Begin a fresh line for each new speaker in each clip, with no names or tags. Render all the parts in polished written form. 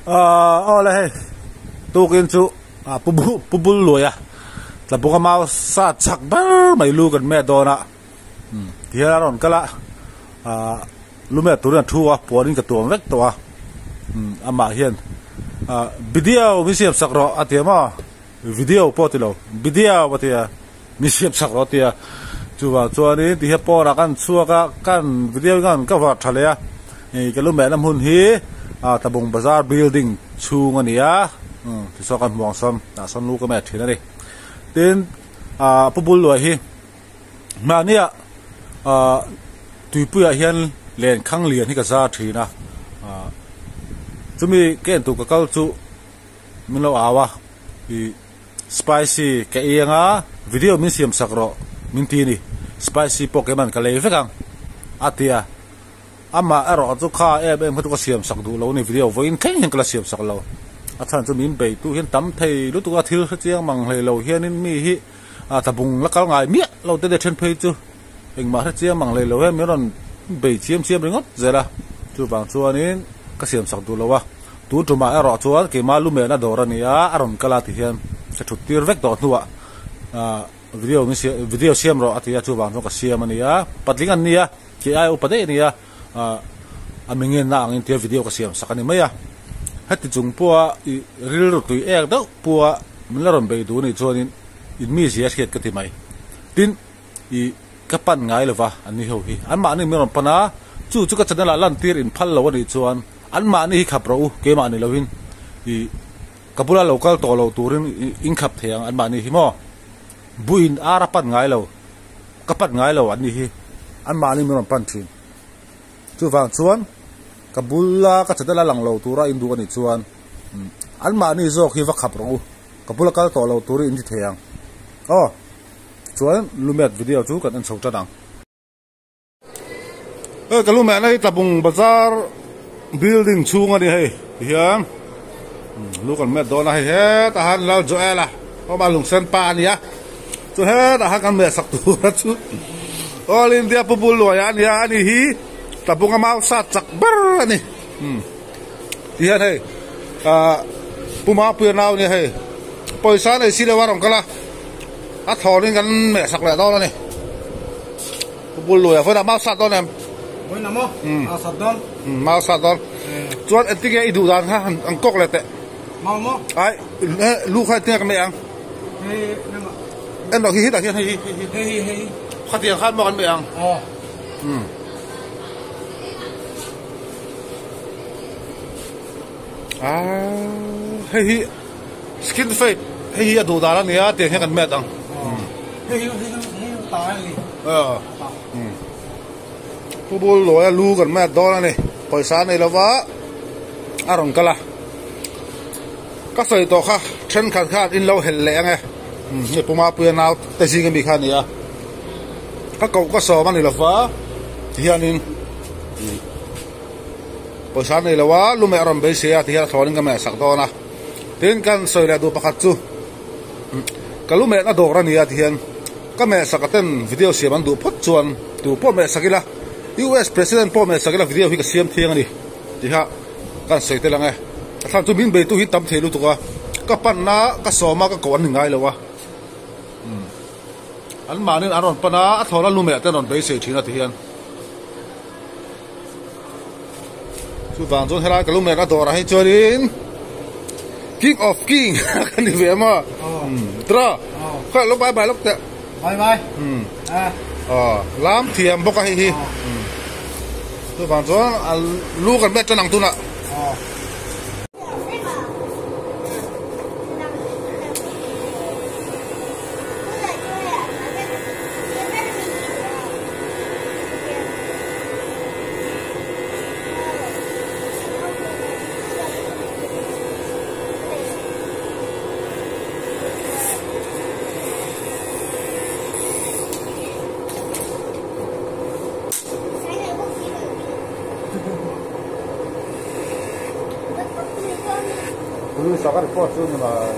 Aw le hei tukin chu pu pu bul luai a tlabung a mau sa chak ber mai lu kan met dawn a tihian a rawn kal a ah lu met turin a thu a puanin ka tuam vek tawh a amah hian ah video min siam sak rawh a ti a maw video pawh a ti lo video a ti a min siam sak rawh a ti a chuvang chuanin tihian pawnah kan chhuak a kan video hi kan cover tha leh a hei ka lu mehna hmun hi ah tlabung bazar building chhung a ni a tichuan kan hmuh ang sawn tah sawn lu ka met thin a ni tin ah pu bul luai hi mahnia ah tuipuiah hian lenkhang lian hi ka zar thin a ah chumi ka en tur ka kal chu min lo au a ih. Spicy ka ei anga video min siam sak rawh min ti a ni. Spicy pawh keiman ka lei vek ang a ti a. Amah erawh chu kha em em kha chu ka siam sak duh lo a ni video vawiin thleng hian ka la siam sak lo. A chhan chu min beitu hian tam thei lutuk a thil hrechiang mang hlei lo hianin mi hi a tlabung la kal ngai miah lo te then phei chu engmah hrechiang mang hlei lo hian min rawn bei chiam chiam ringawt zel a. Chuvang chuanin ka siam sak duh lo a. Tun tumah erawh chuan keimah lumehna dawr a ni a, a rawn kal a ti hian ka thut tir vek tawh hnuah video min siam video siam rawh a ti a, chuvang chuan ka siam a ni a, patling an ni a, kei aia upa daih a ni a, a mi ngenna angin tia video ka siam sak a ni mai a, heti chung pawha ih rilru tui ek deuh pawha min la rawn bei duh anih chuanin in mizia hriat ka ti mai. Tin, ih ka pan ngai lova an ni ho hi, anmahni min rawn pan a, chu chu ka channel ah lantir in phal lo anih chuan, Anmahni hi khap rawh u, keimah ni loin i ka bula lo kal tawh lo turin in khap thei ang anmahni hi maw? Buin ar a pan ngai lo, ka pan ngai lo anni hi anmahni min rawn pan thin. Chuvang chuan ka bula ka channel a lang lo tura in duh anih chuan anmahni zawk hi va khap rawh u, ka bula kal tawh lo turin in ti thei ang. Aw, chuan lumet video chu kan en chho tan ang. Hei ka lu mehna hi Tlabung bazar building chhung a ni hei tihian lu kan met dawn a hei hetah han Lal Joel a awm a lungsen pa a ni a chu hetah han kan meh sak tur a chu All India Pu Bulluaia a ni a ani hi Tlabung a mau sat chak ber a ni tihian hei ah Pu Mapuia nau a nia hei pawisa nei si lo a rawn kal a a thlawnin kan meh sak leh dawn a ni. Bul lui a vawiinah mau sat dawn em?
Vawiinah maw? Mau sat dawn.
Mau sat dawn. Chuan engtinge i duh dan kha han an kawk leh teh.
Mau maw?
Ai, lu kha engtinge ka meh ang?
Hei nangah.
En loh hi hetah hian hei hi.
Hei hi hei hi.
Khatiang khan maw kan meh ang?
Aw.
Ah, hei hi skin fade hei hi a duh dan a nia tiang hian kan met ang.
Hei hi hei hi ta a ni.
Aw. Pu bul lawi a lu kan met dawn a ni. Pawisa a nei lova a rawn kal a. Ka sawi tawh kha thenkhat khan in lo helh leh ang e. Hei Pu Mapuia nau te zing ami kha a ni a. Ka koh ka sawm a ni lova tihianin. Pawisa nei lo a, lu meh a rawn beisei a tihian a thlawnin ka meh sak dawn a. Tin kan sawi leh duh pakhat chu ka lu mehna dawr a ni a tihian ka meh sak a ten video siam an duh phawt chuan tu pawh meh sak ila US President pawh meh sak ila video hi ka siam thiang a ni tiha kan sawi tel ang e. A thlan chu min beitu hi tam thei lutuk a, ka panna ka sawm a ka koh an ni ngai lo a. An mahnin an rawn pan a, a thlawna lu meh te an rawn beisei thin a tihian. Chuvang chuan helai ka lunglen a dawrah hi chuanin King of King ka ni ve a maw? Tra khawi lo bye bye lawk teh.
Bye bye.
Lam thiam bawk a hei hi. Chuvang chuan a lu kan bet tan ang tunah. Police a ka report chu ni mai.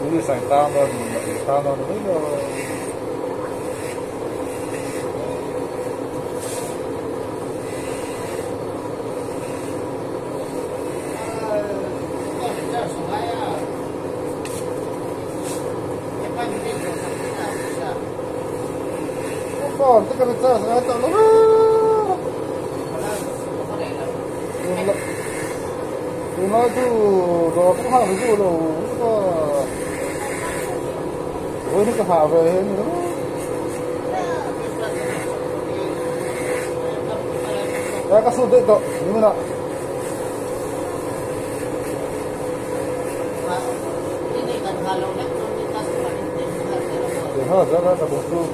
Police a intang dawn intang dawn ni mai lo. Tuna chu dawr ka nghak chu lo ka ôi nó hạ về hết nữa. Đây các sụt đấy cậu, đúng không ạ? Để hết ra ra cả bộ su.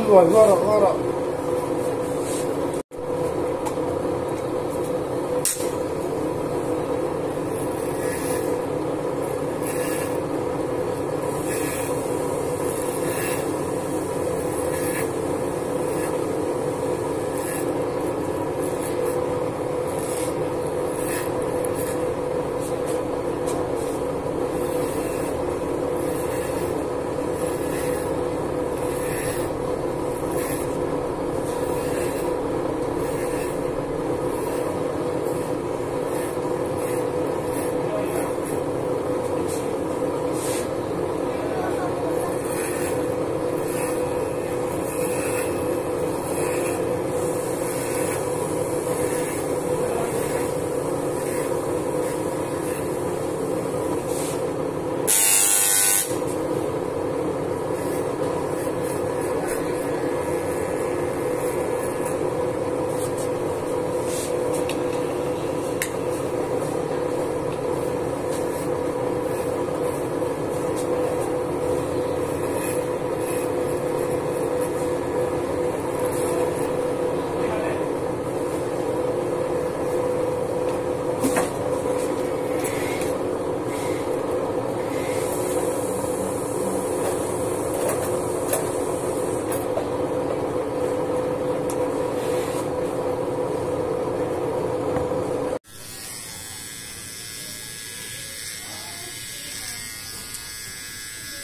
Rồi, rồi, rồi, rồi.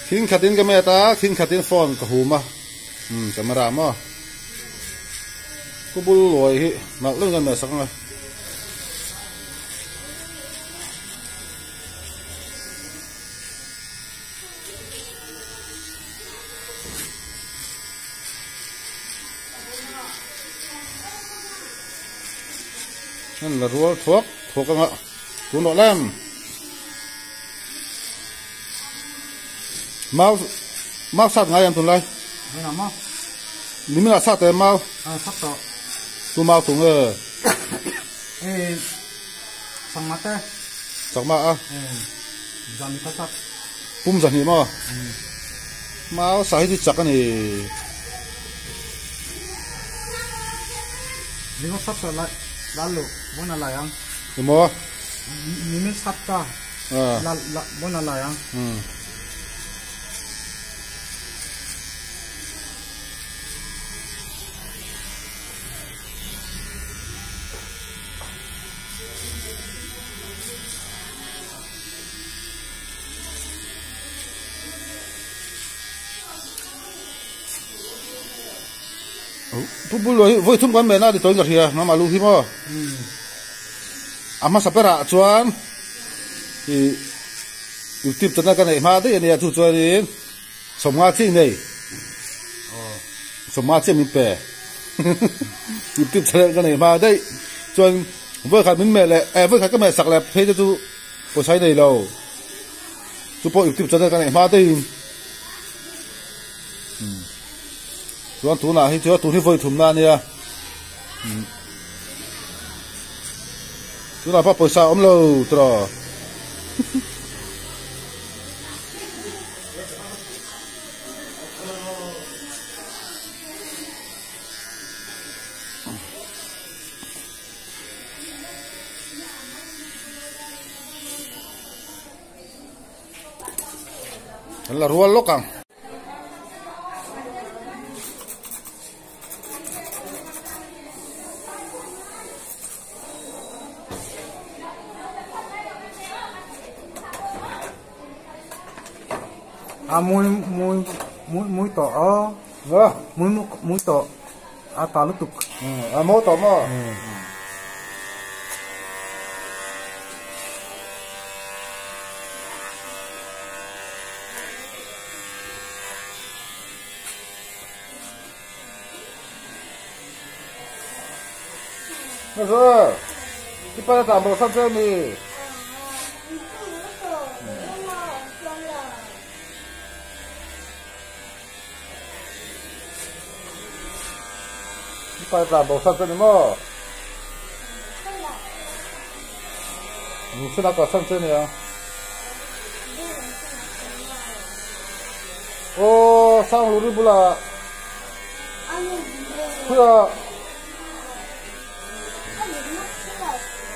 Khin khatin ka meta khin khatin phone ka huma camera ma ku bul loi hi nak lung kan me sakanga nên là ruột thuốc thuốc nga tu no lem mau mau sát ngay em tuần lai mình là sát em mau
sát to
tu mau tung ờ
sang mắt thế
sang mắt à
giờ mình sát
pum giờ nhỉ mà mau sai thì chắc cái này
mình có sát lại lá lụ muốn là lại ăn
đúng không
mình mới sát ta là là muốn là lại ăn
Bul loi voi thum kan mena di toin ka hria na malu hi mo ama sapera chuan i YouTube channel ka nei ma de ania chu chuan in somnga chi nei somnga chi min pe YouTube channel ka nei ma de chuan voi khat min me le e voi khat ka me sak le phei te chu pawisa nei lo chu pawh YouTube channel ka nei ma de in chuan tunah hi chuan tun hi voi thum na ania tunah pawh pawisa awm lo tawh là ruột lốc à.
À mùi mùi mùi mùi tỏ. Mùi mùi tỏ. A ta lutuk.
A maw tawh maw? Nasa, i pa na tlan bo san che mi? I pa na tlan bo san che ni maw? Chhun a kal san che nia. Aw, Sangluri bulah. Khuia.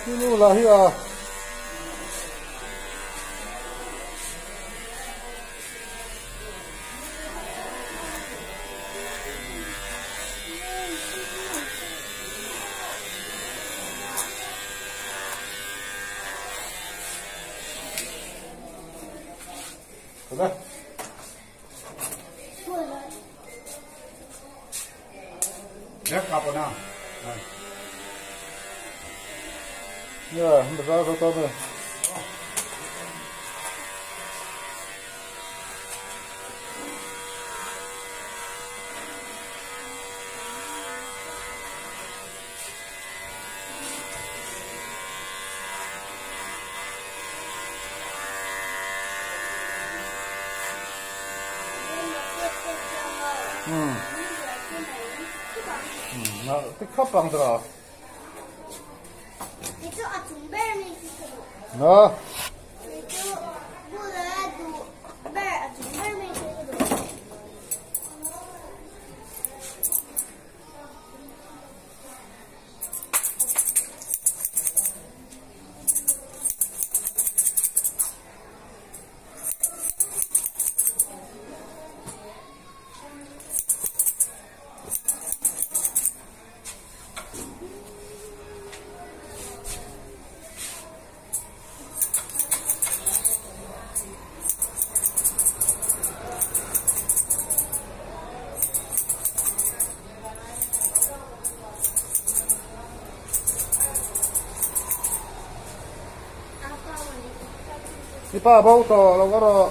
Nu lah hi a. Khắp bằng rồi. Nó. Đi pa bao to lo có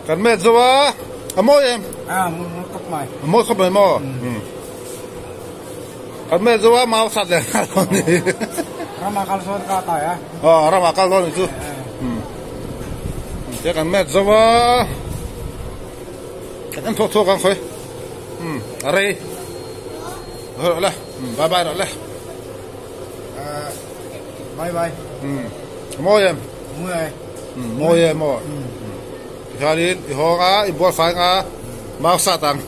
Kan met zo a, a mawi em?
A mawi khawp mai.
A mawi khawp mai maw? Kan met zo a mau sat leh nghal dawn ni.
Rama kal sawn ka tai a.
Aw rama kal dawn ni chu. Tia kan met zo a, kan en thuak thuak ang khawi. A rei. Rawh le, bye bye rawh le.
Bye bye.
A mawi em?
Mawi e.
Mawi e maw? Tikhanin i hawng a, i bual fai ang a, mau sat ang.